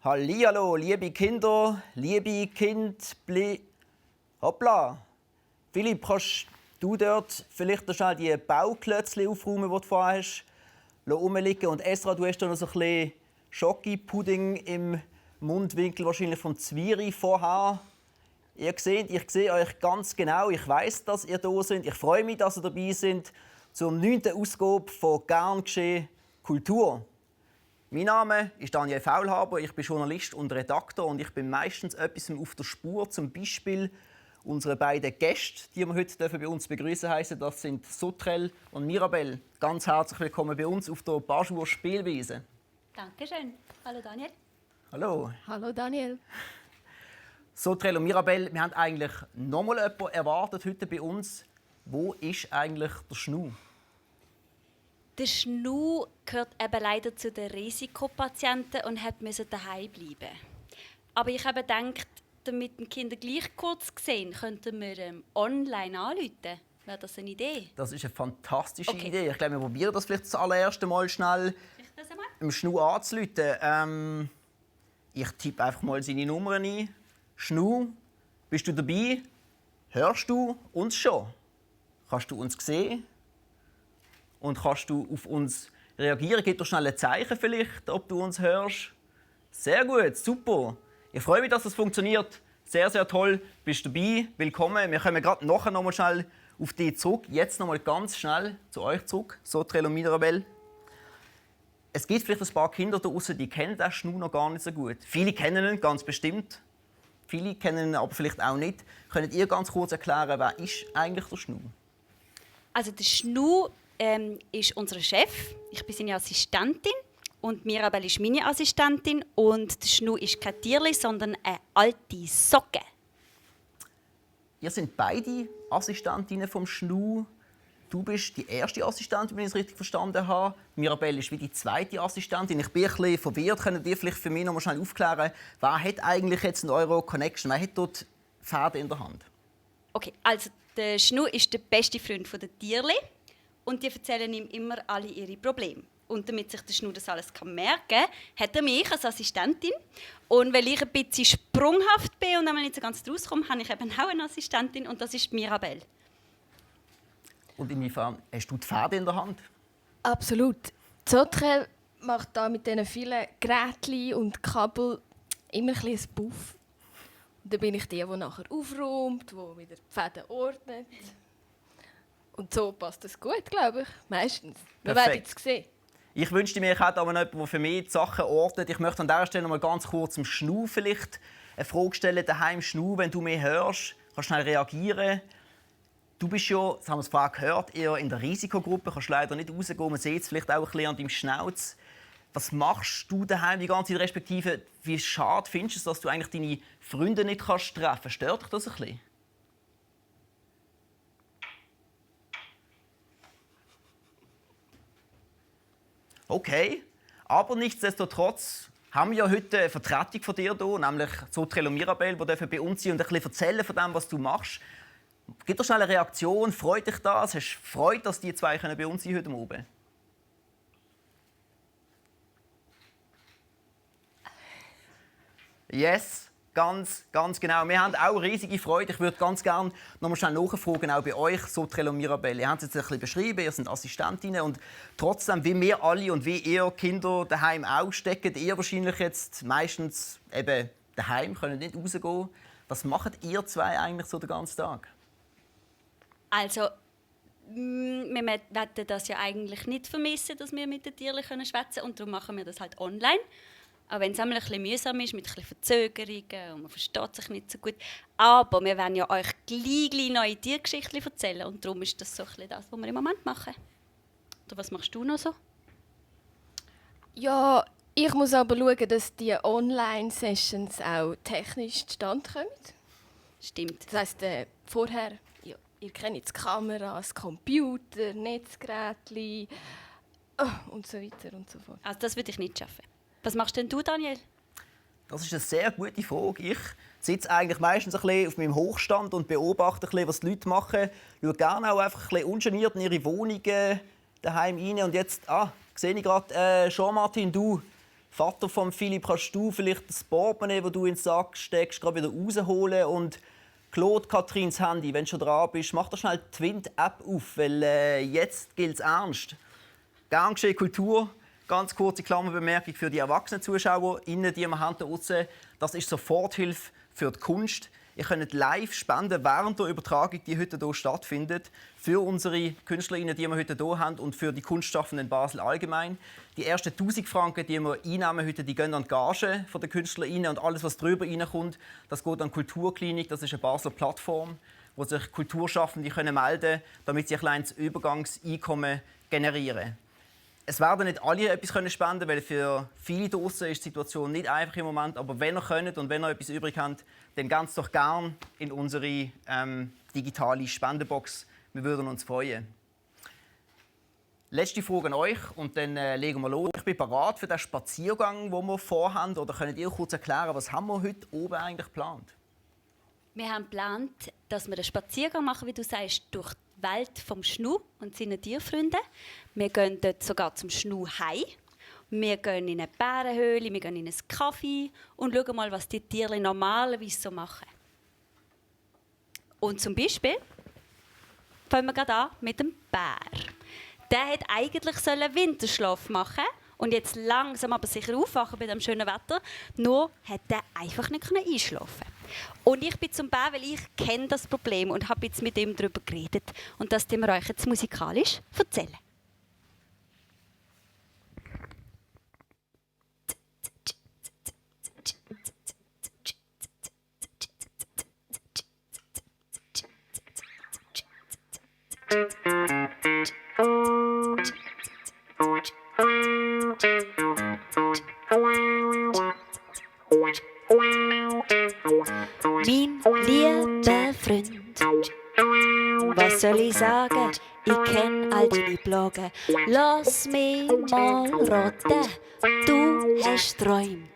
Hallihallo, liebe Kinder, liebe Hoppla! Philipp, kannst du dort vielleicht schnell die Bauklötzchen aufräumen, die du vorher hast rumliegen? Und Esra, du hast da noch so ein bisschen Schokipudding im Mundwinkel, wahrscheinlich vom Zwiri vorher. Ich sehe euch ganz genau. Ich weiß, dass ihr da seid. Ich freue mich, dass ihr dabei seid zur 9. Ausgabe von «Gern geschehen Kultur». Mein Name ist Daniel Faulhaber, ich bin Journalist und Redakteur und ich bin meistens etwas auf der Spur. Zum Beispiel unsere beiden Gäste, die wir heute bei uns begrüßen heißen. Das sind Sotrel und Mirabel. Ganz herzlich willkommen bei uns auf der Baschur Spielwiese. Dankeschön. Hallo Daniel. Hallo. Hallo Daniel. Sotrel und Mirabel, wir haben eigentlich noch mal jemanden erwartet heute bei uns. Wo ist eigentlich der Schnu? Der Schnu gehört eben leider zu den Risikopatienten und musste daheim bleiben. Aber ich habe gedacht, damit die Kinder gleich kurz sehen, könnten wir online anrufen. Wäre das eine Idee? Das ist eine fantastische Idee. Ich glaube, wir probieren das vielleicht das allererste Mal schnell im Schnu anzurufen. Ich tippe einfach mal seine Nummer ein. Schnu, bist du dabei? Hörst du uns schon? Kannst du uns sehen? Und kannst du auf uns reagieren? Gib doch schnell ein Zeichen vielleicht, ob du uns hörst. Sehr gut, super. Ich freue mich, dass das funktioniert. Sehr, sehr toll. Bist du dabei? Willkommen. Wir kommen gerade nachher noch mal schnell auf dich zurück. Jetzt noch mal ganz schnell zu euch zurück, Sotrel und Mirabel. Es gibt vielleicht ein paar Kinder da draußen, die kennen den Schnu noch gar nicht so gut. Viele kennen ihn ganz bestimmt. Viele kennen ihn aber vielleicht auch nicht. Könnt ihr ganz kurz erklären, wer ist eigentlich der Schnu? Also der Schnu ist unser Chef. Ich bin seine Assistentin und Mirabel ist meine Assistentin. Und der Schnu ist kein Tierli, sondern eine alte Socke. Ihr seid beide Assistentinnen vom Schnu. Du bist die erste Assistentin, wenn ich es richtig verstanden habe. Mirabel ist wie die zweite Assistentin. Ich bin ein bisschen verwirrt. Könnt ihr vielleicht für mich noch mal schnell aufklären, wer hat eigentlich jetzt in eurer Connection? Wer hat dort Pferde in der Hand? Okay, also der Schnu ist der beste Freund der Tierli. Und die erzählen ihm immer alle ihre Probleme. Und damit sich der Schnu das alles merken kann, hat er mich als Assistentin. Und weil ich ein bisschen sprunghaft bin und nicht so ganz rauskomme, habe ich eben auch eine Assistentin und das ist Mirabel. Und inwiefern hast du die Pferde in der Hand? Absolut. Zotrel macht da mit diesen vielen Geräten und Kabel immer ein bisschen einen Buff. Und dann bin ich die nachher aufräumt, die wieder die Fäden ordnet. Und so passt das gut, glaube ich. Meistens. Wir werden es sehen. Ich wünschte mir, ich hätte aber jemanden, der für mich die Sachen ordnet. Ich möchte an dieser Stelle noch mal ganz kurz zum Schnu vielleicht eine Frage stellen. Daheim Schnu, wenn du mich hörst, kannst du schnell reagieren. Du bist ja, das haben wir vorher gehört, eher in der Risikogruppe. Du kannst leider nicht rausgehen. Man sieht es vielleicht auch ein bisschen an deinem Schnauz. Was machst du daheim die ganze Zeit? Respektive, wie schade findest du es, dass du eigentlich deine Freunde nicht treffen kannst? Stört dich das ein bisschen? Okay, aber nichtsdestotrotz haben wir ja heute eine Vertretung von dir hier, nämlich Sotrel und Mirabel, die bei uns sind und ein bisschen erzählen von dem, was du machst. Gib doch schnell eine Reaktion. Freut dich das? Hast du Freude, dass die zwei bei uns sind heute Abend? Yes, ganz genau. Wir haben auch riesige Freude. Ich würde ganz gerne noch mal schnell nachfragen, auch bei euch, Sotrel und Mirabel. Ihr habt es jetzt ein bisschen beschrieben, ihr seid Assistentinnen und trotzdem, wie wir alle und wie ihr Kinder daheim auch steckt, ihr wahrscheinlich jetzt meistens eben daheim, könnt nicht rausgehen. Was macht ihr zwei eigentlich so den ganzen Tag? Also, wir werden das ja eigentlich nicht vermissen, dass wir mit den Tieren schwätzen können. Und darum machen wir das halt online. Auch wenn es ein bisschen mühsam ist, mit ein bisschen Verzögerungen und man versteht sich nicht so gut. Aber wir werden ja euch gleich neue Tiergeschichten erzählen. Und darum ist das so ein bisschen das, was wir im Moment machen. Oder was machst du noch so? Ja, ich muss aber schauen, dass die Online-Sessions auch technisch zustande kommen. Stimmt. Das heisst, vorher, ja, ihr kennt die Kameras, Computer, Netzgeräte und so weiter und so fort. Also das würde ich nicht schaffen. Was machst denn du, Daniel? Das ist eine sehr gute Frage. Ich sitze eigentlich meistens ein bisschen auf meinem Hochstand und beobachte ein bisschen, was die Leute machen. Ich schaue gerne auch einfach ein bisschen ungeniert in ihre Wohnungen daheim rein. Und jetzt sehe ich gerade, Jean-Martin, du Vater von Philipp, kannst du vielleicht das Portemonnaie, das du in den Sack steckst, gerade wieder rausholen und Claude, Katrins Handy, wenn du schon dran bist, mach doch schnell die Twint-App auf, weil jetzt gilt es ernst. Gern geschehen Kultur. Ganz kurze Klammerbemerkung für die erwachsenen ZuschauerInnen, die wir haben da draussen. Das ist Soforthilfe für die Kunst. Ihr könnt live spenden während der Übertragung, die heute hier stattfindet, für unsere KünstlerInnen, die wir heute hier haben und für die Kunstschaffenden in Basel allgemein. Die ersten 1000 Franken, die wir einnehmen heute, die gehen an die Gage der KünstlerInnen und alles, was darüber reinkommt, das geht an die Kulturklinik. Das ist eine Basler Plattform, wo sich Kulturschaffende melden können, damit sie ein kleines Übergangseinkommen generieren. Es werden nicht alle etwas spenden können, weil für viele draussen ist die Situation nicht einfach im Moment. Aber wenn ihr könnt und wenn ihr etwas übrig habt, dann ganz doch gern in unsere digitale Spendenbox. Wir würden uns freuen. Letzte Frage an euch und dann legen wir los. Ich bin bereit für den Spaziergang, den wir vorhaben. Oder könnt ihr kurz erklären, was haben wir heute oben eigentlich geplant? Wir haben geplant, dass wir einen Spaziergang machen, wie du sagst, durch die Welt vom Schnu und seinen Tierfreunden. Wir gehen dort sogar zum Schnu heim. Wir gehen in eine Bärenhöhle, wir gehen in einen Kaffee und schauen mal, was die Tiere normalerweise so machen. Und zum Beispiel fangen wir gerade an mit dem Bär. Der hätte eigentlich einen Winterschlaf machen und jetzt langsam aber sicher aufwachen bei dem schönen Wetter. Nur hat er einfach nicht einschlafen. Und ich bin zum Bär, weil ich kenne das Problem und habe jetzt mit ihm darüber geredet. Und das werden wir euch jetzt musikalisch erzählen. Mein lieber Freund, was soll ich sagen? Ich kenn all deine Bloggen. Lass mich mal raten, du hast träumt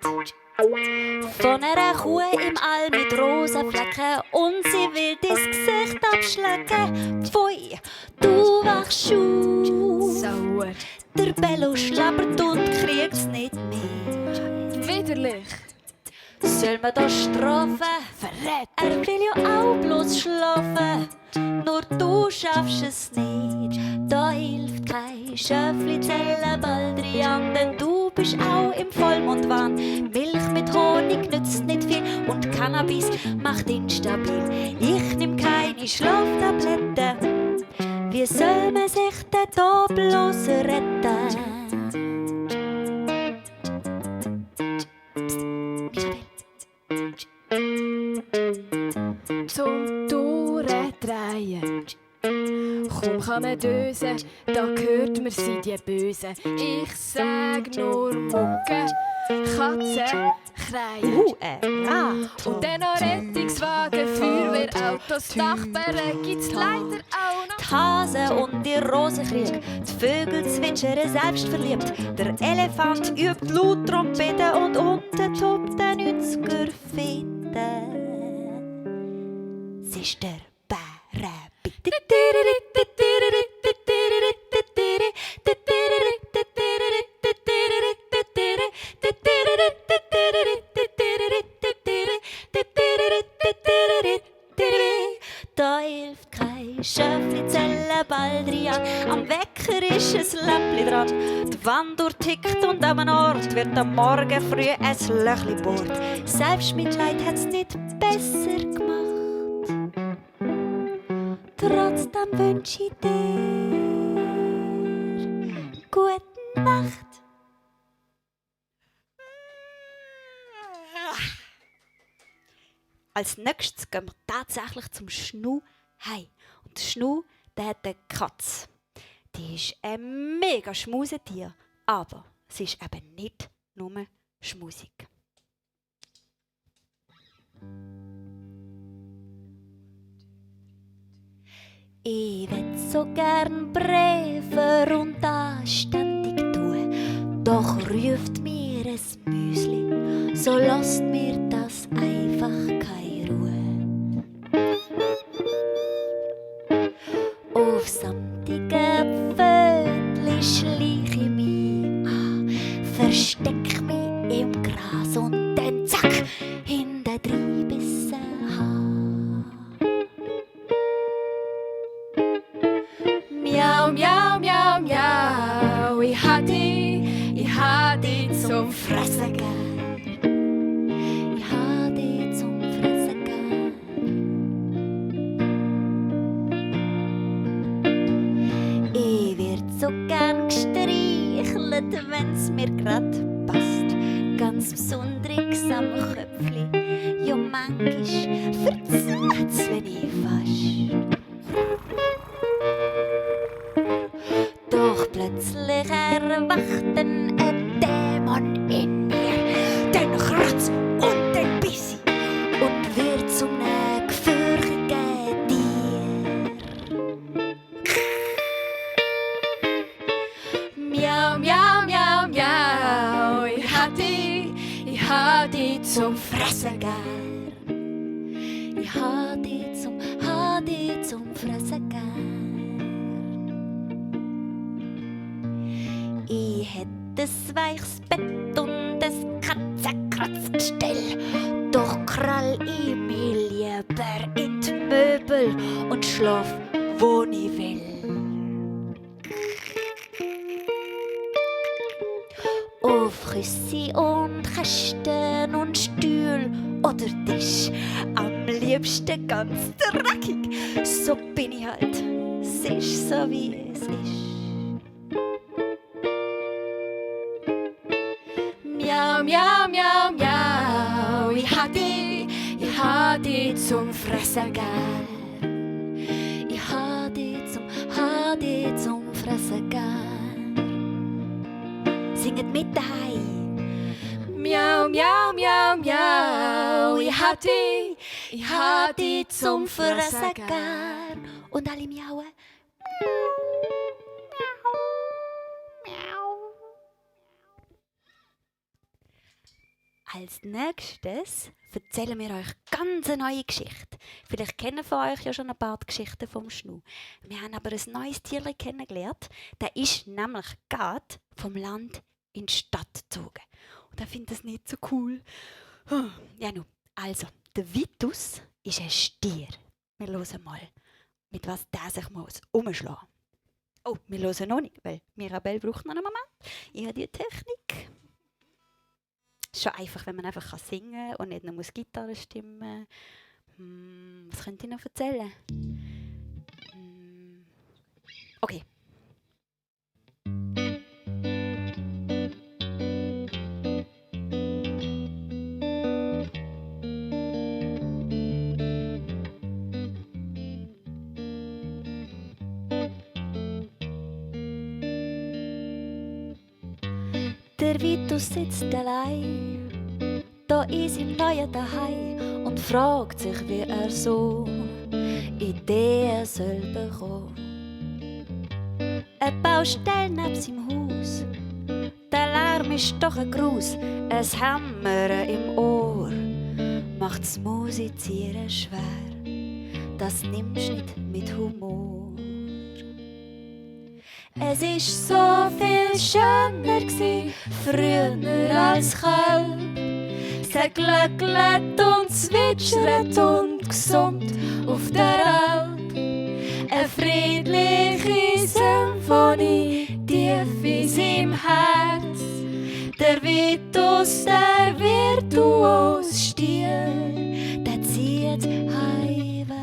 von einer Kuh im All mit rosa Flecken und sie will dein Gesicht abschlecken. Pfui, du wachst auf. Sauer. Der Bello schlappert und kriegt's nicht mehr. Widerlich. Soll man das strafen? Verrät. Er will ja auch bloß schlafen. Nur du schaffst es nicht. Da hilft kein Schöffli-Zelle Baldrian, denn du bist auch im Vollmondwahn. Milch mit Honig nützt nicht viel und Cannabis macht instabil. Ich nehm keine Schlaftabletten. Wie soll man sich denn da bloß retten? Zum Durchdrehen. Komm, kann man dösen, da hört man sie die Bösen. Ich sag nur Mucke, Katze, Kreien. Und dann noch Rettungswagen, Feuerwehrautos, Nachbarn gibt's leider auch noch. Die Hasen und die Rosenkrieg, die Vögel zwitschern selbstverliebt. Der Elefant übt laut Trompete und unten tobt der 90er Fete. Es ist der Bärenbitter. Da hilft kein Schöffli-Zelle Baldrian. Am Wecker ist ein Lämpli dran. Die Wanduhr tickt und an einem Ort wird am Morgen früh ein Löchli bohrt. Selbstmitleid hat's nicht besser gemacht. Trotzdem wünsche ich dir gute Nacht. Als nächstes gehen wir tatsächlich zum Schnu heim. Und der Schnu, der hat eine Katze. Die ist ein mega Schmusetier, aber sie ist eben nicht nur schmusig. Ich will so gern Briefe und anständig tun, doch ruft mir ein Müsli, so lasst mir das einfach keine Ruhe. Auf samtigen Pfötchen schleich ich mich an, versteck mich Gras und dann zack, hinten drin bissen Haar. Miau, miau, miau, miau, ich hab dich zum Fressen gern. Ich hab dich zum Fressen gern. Ich werd so gern gestreichelt, wenn's mir grad passt. Ganz besonderes am Köpfli, ja manchmal verzieht's, wenn ich fast. Doch plötzlich erwacht ein Dämon in mir, dann kratzt und dann biss ich und wird zum gefürchteten Tier. Miau, miau, miau, miau, ich hab dich zum Fressen gern. Ich hab dich zum Fressen gern. Ich hätt ein weiches Bett und ein Katzenkratzgestell, doch krall ich mich lieber in die Möbel und schlaf, wo ich will. Auf Küsse und Kästen und Stühl oder Tisch, am liebsten ganz dreckig, so bin ich halt, es ist so wie es ist. Miau, miau, miau, miau, ich hab dich zum Fressen gern. Ich hab dich zum Fressen gern. Singet mit daheim. Miau, miau, miau, miau, ich hab dich zum Fressen gern. Und alle miauen. Als nächstes erzählen wir euch ganz eine neue Geschichte. Vielleicht kennen von euch ja schon ein paar Geschichten vom Schnu. Wir haben aber ein neues Tierchen kennengelernt. Der ist nämlich gerade vom Land in die Stadt gezogen. Und er findet das nicht so cool. Ja, nun. Also, der Vitus ist ein Stier. Wir hören mal, mit was der sich muss umschlagen muss. Oh, wir hören noch nicht, weil Mirabelle braucht noch einen Moment. Ich habe die Technik. Es ist schon einfach, wenn man einfach singen kann und nicht nur Gitarre stimmen. Was könnte ich noch erzählen? Okay. Der Vitus sitzt allein, da in seinem neuen Daheim und fragt sich, wie er so Ideen soll bekommen. Eine Baustelle neben seinem Haus, der Lärm ist doch ein Gruß, ein Hämmern im Ohr macht's Musizieren schwer, das nimmst nicht mit Humor. Es ist so viel schöner gsi früher als Kalb. Es hat glöcklet und zwitschert und gesummt auf der Alp. Eine friedliche Symphonie tief in seinem Herz. Der Vitus, der virtuos Stier, der zieht heimwärts.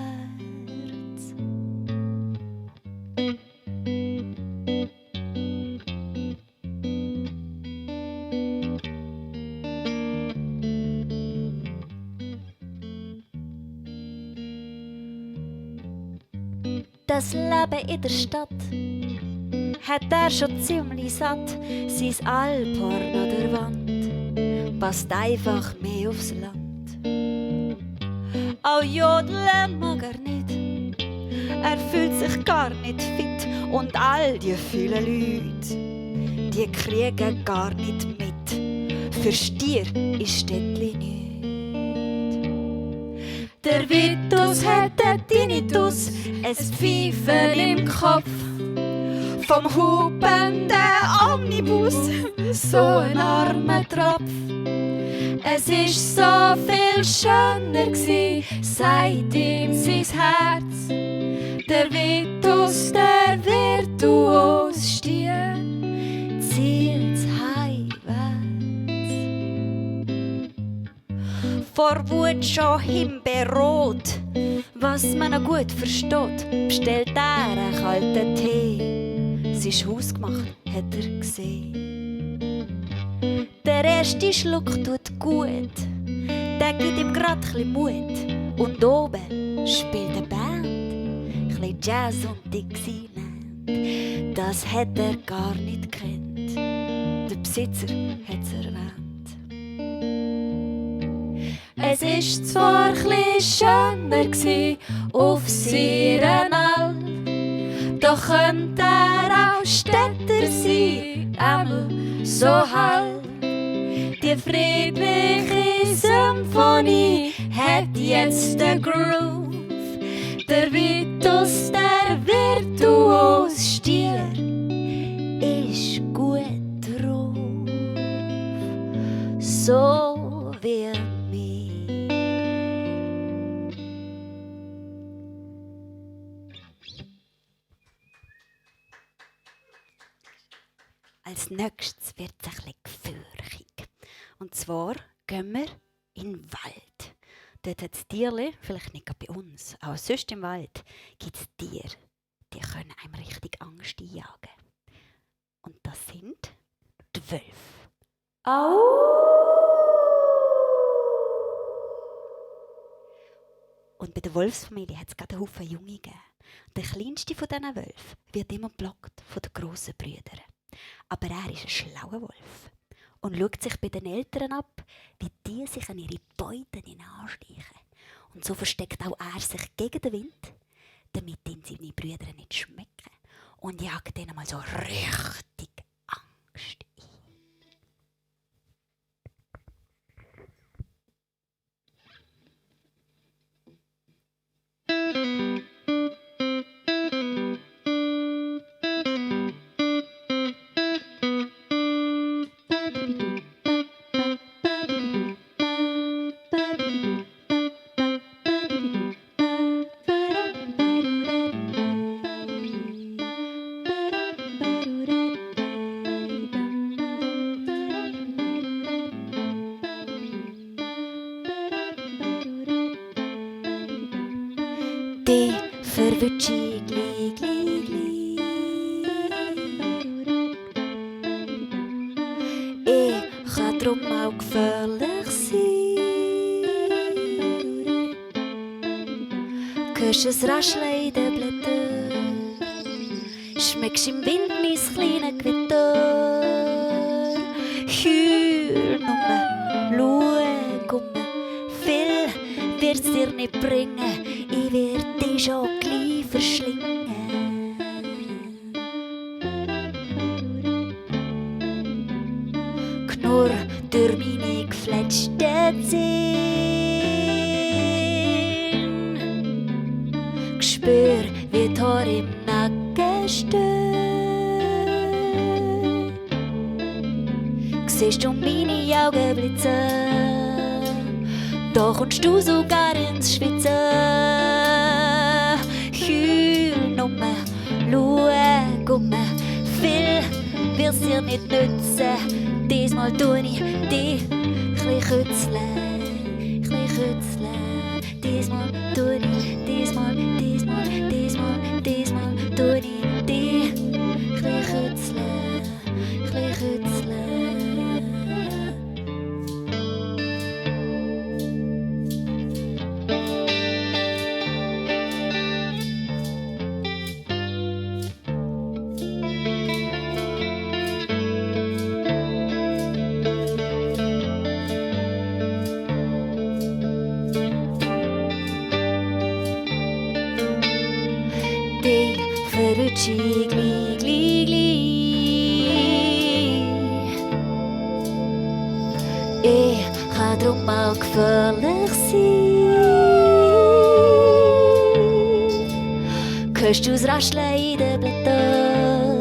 Das Leben in der Stadt hat er schon ziemlich satt. Sein Alphorn an der Wand passt einfach mehr aufs Land. Auch jodeln mag er nicht, er fühlt sich gar nicht fit. Und all die vielen Leute, die kriegen gar nicht mit. Für Stier ist Städtli nicht. Der Vitus hat den Tinnitus, ein Pfeifen im Kopf. vom hupenden Omnibus so ein armer Tropf. Es ist so viel schöner gsi, sagt ihm sein Herz. Der Vitus, der virtuos Stier, zielt's heimwärts. Vor Wut schon himbeerrot, was man noch gut versteht, bestellt er einen kalten Tee. Es ist hausgemacht, hat er gesehen. Der erste Schluck tut gut, der gibt ihm grad chli Mut. Und oben spielt eine Band, chli Jazz und Dixieland. Das hat er gar nicht gekannt, der Besitzer hat's erwähnt. Es ist zwar chli schöner gsi auf seiner Alp, doch könnt er auch Städter sein, einmal so halb. Die friedliche Symphonie hat jetzt den Groove. Der Vitus, der virtuos Stier, ist gut drauf. So wie mir. Als nächstes wird es ein bisschen gefürchtig. Und zwar gehen wir in den Wald. Dort hat es Tiere, vielleicht nicht bei uns, aber sonst im Wald gibt es Tiere, die können einem richtig Angst einjagen. Und das sind die Wölfe. Au! Und bei der Wolfsfamilie hat es gerade einen Haufen Junge gegeben. Der kleinste von diesen Wölfen wird immer geblockt von den grossen Brüdern. Aber er ist ein schlauer Wolf und schaut sich bei den Eltern ab, wie die sich an ihre Beute anschleichen. Und so versteckt auch er sich gegen den Wind, damit ihn seine Brüder nicht schmecken, und jagt ihnen mal so richtig Angst ein. Die verwünsche gli. Ich kann drum auch gefährlich sein. Hörst es Rascheln in den Blättern, schmeckst im Wind mein kleines Gewitter. Heul nur, schau viel wird's dir nicht bringen, ich werd dich schon gleich verschlingen. Knurr durch meine gefletschten Zähne, spür, wie die Haare im Nacken stehen. Siehst du meine Augen blitzen, da kommst du sogar ins Schwitzen. Heul nur, schau, viel wird's dir nicht nützen. Diesmal tu ich dich chli kützeln. Diesmal tu ich, diesmal tu ich dich chli kützeln. Die verrutsche gli. Ich kann drum auch gefährlich sein. Hörst du's Rascheln in den Blättern,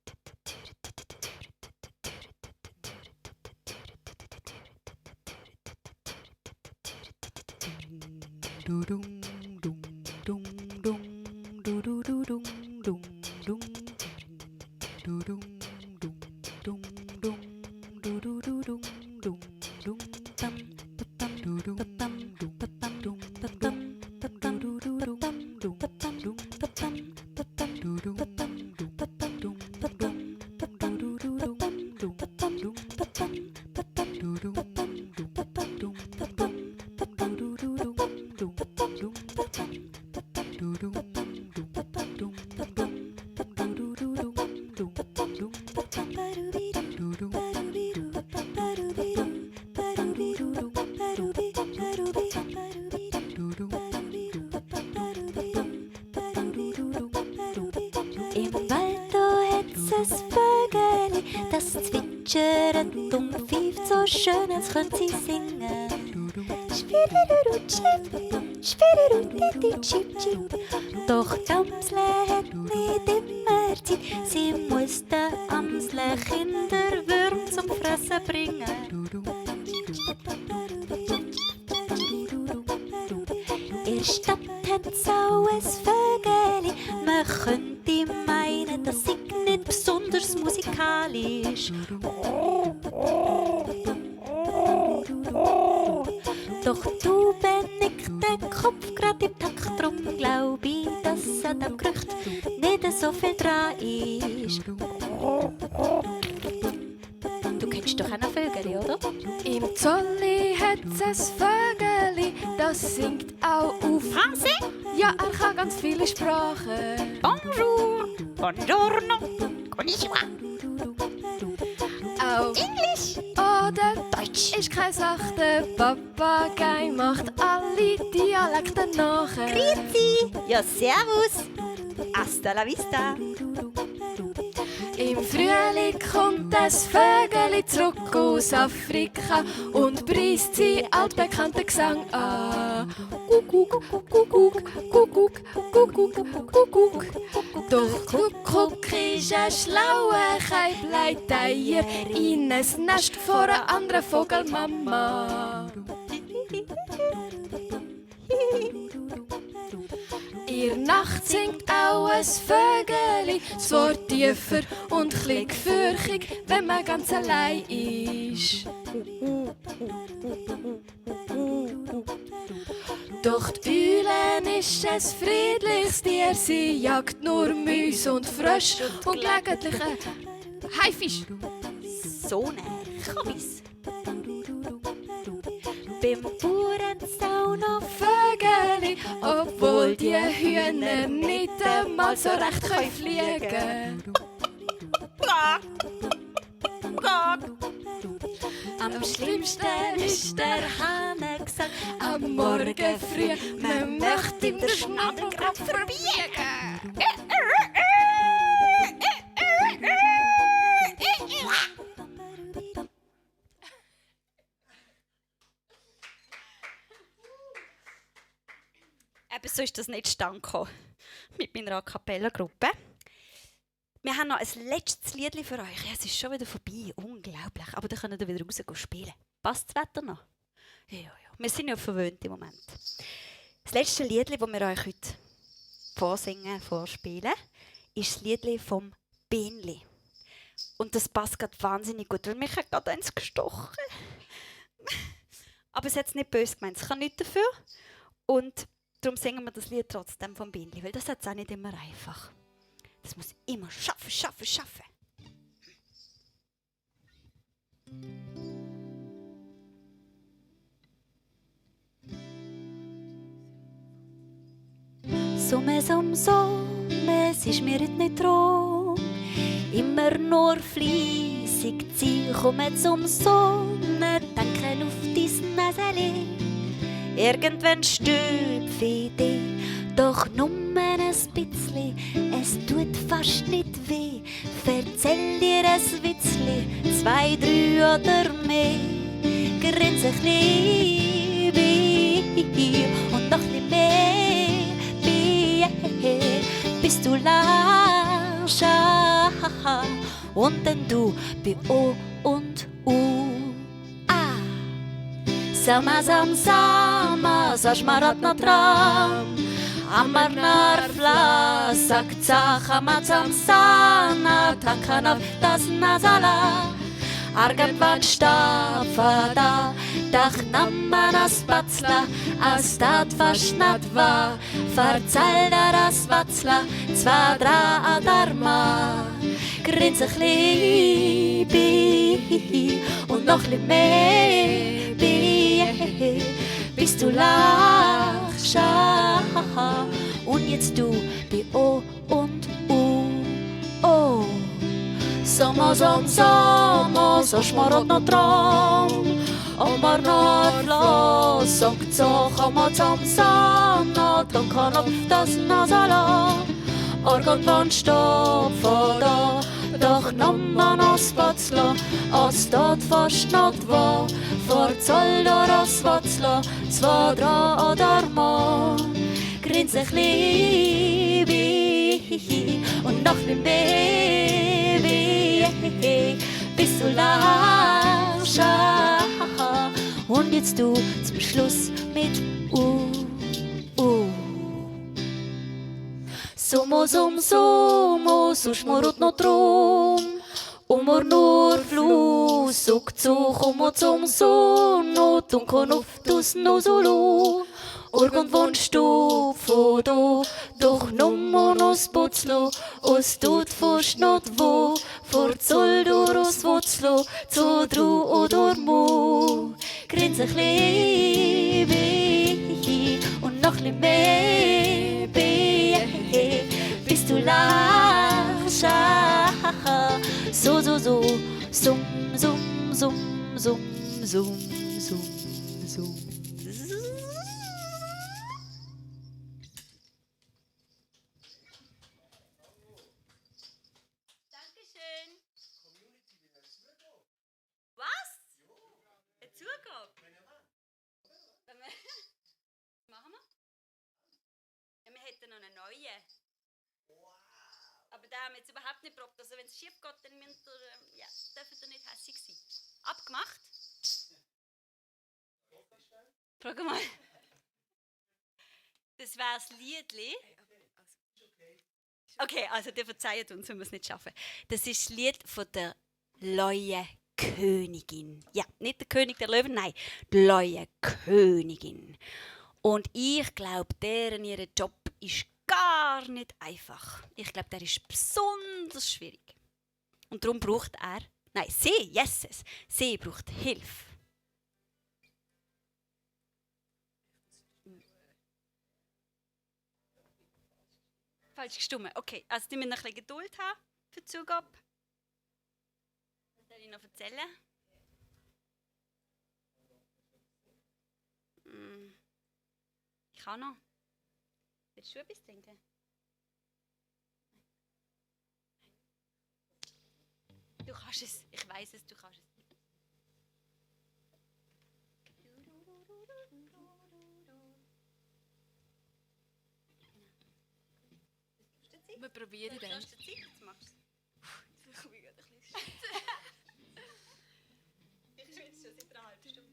Im Wald da hat's ein Vögeli, das zwitschert und pfeift so schön, als könnte sie singen. Doch die Amsle hat nicht immer Zeit, sie muss den Amsle Kinderwürm zum Fressen bringen. In der Stadt hat's auch ein Vögeli, man könnte meinen, das sei nicht besonders musikalisch. Doch du benickt den Kopf grad im Takt, drum glaub ich, dass an dem Gerücht nicht so viel dran ist. Du kennst doch auch noch Vögel, oder? Im Zolli hat's ein Vögeli, das singt auch auf Français? Ja, er kann ganz viele Sprachen. Bonjour, buongiorno, konnichiwa. Auch Englisch, oder Deutsch, ist keine Sache, der Papagei macht alle Dialekte nach. Grüezi, ja servus, hasta la vista. Im Frühling kommt das Vögeli zurück aus Afrika und preist sie altbekannten Gesang an. Kuckuck, Kuckuck, Kuckuck, Kuckuck, Kuckuck. Doch Kuckuck ist ein schlauer Keib, legt Eier in ein Nest vor einer anderen Vogelmama. In der Nacht singt auch ein Vögeli, zwar tiefer und chli gefürchig, wenn man ganz allein ist. Doch die Eule ist ein friedliches Tier, sie jagt nur Mäuse und Frösche und gelegentlich ein Haifisch. So näher komm ich's. Beim Bauern auch noch Vögeli, obwohl die Hühner nicht einmal so recht fliegen können. Am schlimmsten ist der Hahn gesagt, Am Morgen früh, man möchte ihm den Schnabel grad verbiegen. Eben so ist das nicht zustande gekommen mit meiner A-Cappella-Gruppe. Wir haben noch ein letztes Lied für euch. Ja, es ist schon wieder vorbei. Unglaublich. Aber dann könnt ihr wieder raus spielen. Passt das Wetter noch? Ja. Wir sind ja verwöhnt im Moment. Das letzte Lied, das wir euch heute vorspielen, ist das Lied vom Bienli. Und das passt gerade wahnsinnig gut, weil mich hat gerade eins gestochen. Aber es hat es nicht böse gemeint. Es kann nichts dafür. Und darum singen wir das Lied trotzdem vom Bienli, weil das hat es auch nicht immer einfach. Das muss immer schaffen. Summe, es ist mir heute nicht drum. Immer nur fleissig zieh, komme zum Sonne, denken auf dein Näseli. Irgendwann stülpf ich dich, doch nur ein bisschen, es tut fast nicht weh. Erzähl dir ein Witzli, 2, 3 oder mehr. Grinse ein bisschen und noch ein bisschen mehr, bis du lachst und dann du bei O und U. Sama, sam, sama, zašmarat na tram. Amarnar flasak, cachamatsam sana, takanav das nazala. Argan stafada, dach namanas batzla, astat vashnatva, farzalda das vatzla, zvadra adarma. Grinzig libi und noch li mehr bis du lachst. Und jetzt du bei O und U. Oh. Samo, so schmarot no tram. Amar no flas, so chama sana, tankan auf das Nasala. Argan stafada, doch namman as batzla, astat vashnatva, farzalda ras vatzla, zvadra adarma. Grinzig libi und noch lim Baby, bis du lachst. Und jetzt du zum Schluss mit Sumo, so schmorot no trum. Umor nur flus, ukzug, zum Sonno, tunkon auf dus no solo. Orgon wunsch du, fodo, doch nummon os putzlo, os tut forsnot wo, forzol dur os wutzlo, zodru odormo. Grinzig libi und noch li mehr, bis du lachst. So, sum. Dankeschön. Was? Eine Zugabe? Machen wir? Ja, wir hätten noch eine neue. Aber da haben wir jetzt überhaupt nicht probiert. Also wenn es schief geht, dann müsst ihr, ja, dürft ihr nicht hässig sein. Abgemacht? Frag mal. Das wäre das Liedli. Okay, also ihr verzeiht uns, wenn wir es nicht schaffen. Das ist das Lied von der Löwenkönigin. Ja, nicht der König der Löwen, nein, die Löwenkönigin. Und ich glaube, ihr Job ist gar nicht einfach. Ich glaube, der ist besonders schwierig. Und darum braucht sie braucht Hilfe. Falsch gestimmt. Okay, also die müssen ein bisschen Geduld haben für die Zugabe. Was soll ich noch erzählen? Ich kann noch. Willst du etwas trinken? Du kannst es. Ich weiß es, du kannst es. Wir probieren Du dann. hast die Zeit, jetzt machst du es. Ich bin gerade ein bisschen Ich schwitze schon seit einer halben Stunde.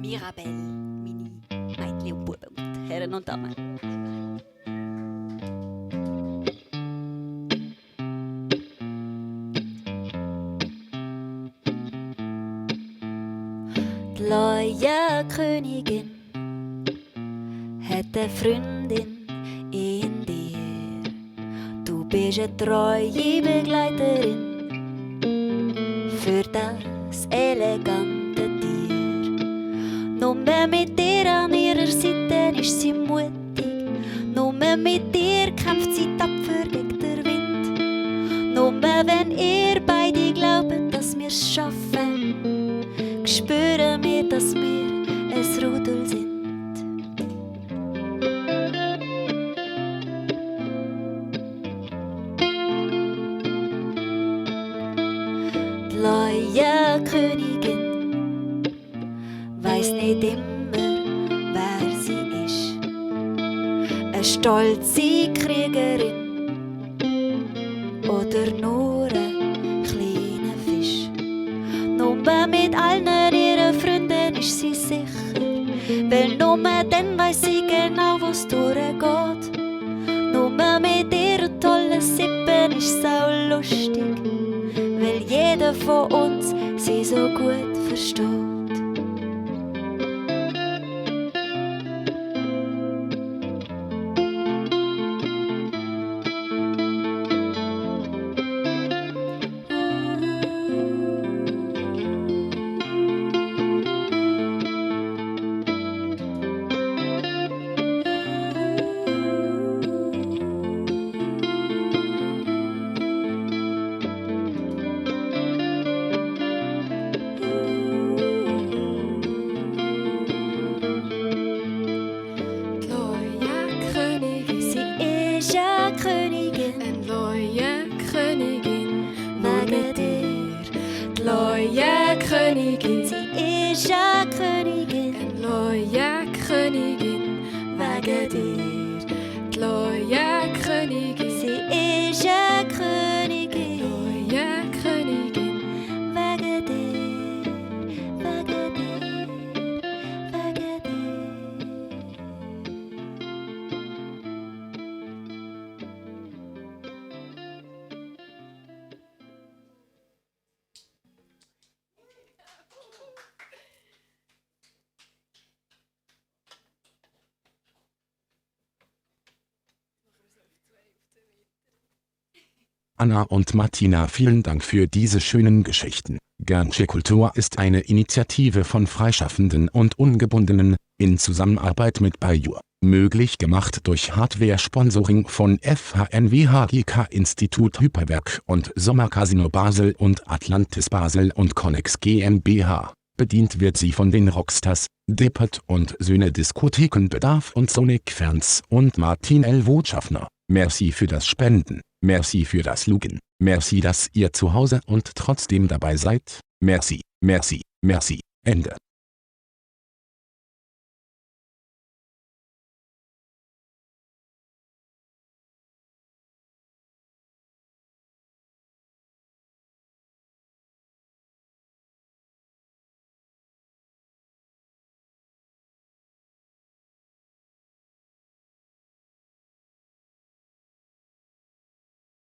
Mirabelle, meine Mädchen und Buben und Herren und Damen. Die Löwenkönigin hat eine Freundin in dir. Du bist eine treue Begleiterin für das elegante Tier. Nur mit dir an ihrer Seite ist sie mutig. Nur mit dir kämpft sie tapfer gegen den Wind. Nur wenn ihr beide glauben, dass wir es schaffen, spüren wir, dass wir ein Rudel sind. weiss nicht immer, wer sie ist. Eine stolze Kriegerin oder nur ein kleiner Fisch. Nur mit allen ihren Freunden ist sie sicher, weil nur dann weiss sie genau, wo's durchgeht. Nur mit ihren tollen Sippen ist es auch lustig, weil jeder von uns sie so gut versteht. Königin, sie ist eine Königin, eine neue Königin, wegen dir. Die neue Königin, sie ist eine Königin, neue Königin, wegen dir, wegen dir, wegen dir. Anna und Martina, vielen Dank für diese schönen Geschichten. Guernsey Kultur ist eine Initiative von Freischaffenden und Ungebundenen, in Zusammenarbeit mit Bayur. Möglich gemacht durch Hardware-Sponsoring von FHNWHGK Institut Hyperwerk und Sommercasino Basel und Atlantis Basel und Connex GmbH. Bedient wird sie von den Rockstars, Deppert und Söhne Diskothekenbedarf und Sonic-Fans und Martin L. Wotschaffner. Merci für das Spenden. Merci für das Lugen. Merci, dass ihr zu Hause und trotzdem dabei seid. Merci, merci, merci. Ende.